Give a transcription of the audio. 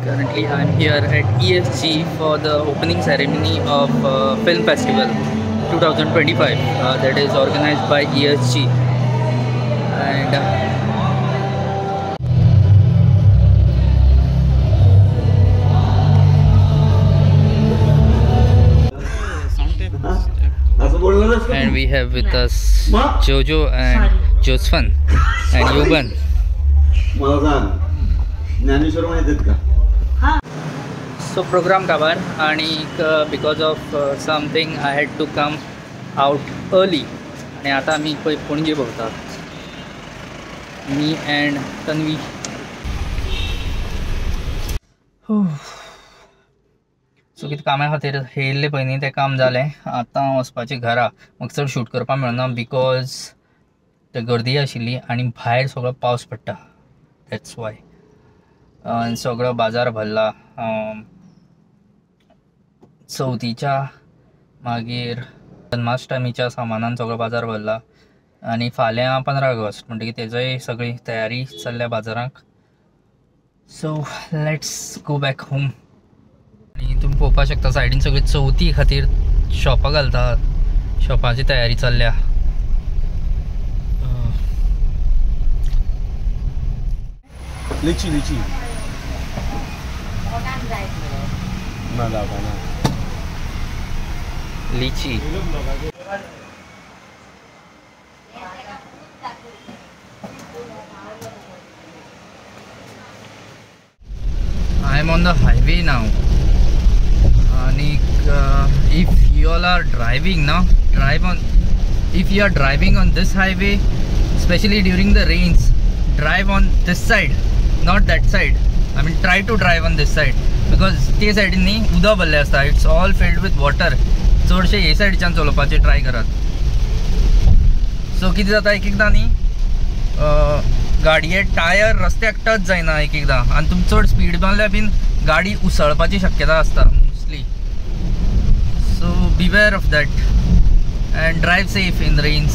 Currently, I am here at ESG for the opening ceremony of Film Festival 2025 that is organized by ESG. And and we have with us Jojo and Josephan and Yogan. So program काबार आणि because of something I had to come out early आणि आता आमी पळय पणजे भोंवतात, मी and Tanvi. So कितें कामा खातीर येयल्लें पळय न्ही तें काम जालें. आतां वचपाचें घरा. म्हाका चड शूट करपाक मेळना because ते गर्दी आशिल्ली आनी भायर सगळो पावस पडटा, that's why. सगळो बाजार भरला चवथीच्या, मागीर जन्माष्टमीच्या सामानान सगळो बाजार भरला. आनी फाल्यां 15 ऑगस्ट म्हणटकीर तेजोय सगळी तयारी चल्ल्या बाजारांक. So let's go back home. आनी तुमी पळोवपाक शकता सायडीन सगळी चवथी खातीर शॉपां घालतात, शॉपांची तयारी चल्ल्या. लिची लिची ना ना लिची. I am on the highway now. आणि if you all are driving ना, drive on, if you are driving on this highway, specially during the rains, drive on this side, not that side. I mean try to drive on this side because ते सायडीन न्ही उदक भरलें आसता, it's all filled with water. चडशे हे सायडीच्यान चलोवपाचें try करात. सो कितें जाता एक एकदां न्ही गाडये टायर रस्त्याक टच जायना एक एकदां, आनी तुमी चड स्पीड मारल्यार बीन गाडी उसळपाची शक्यता आसता mostly. So beware of that and drive safe in rains.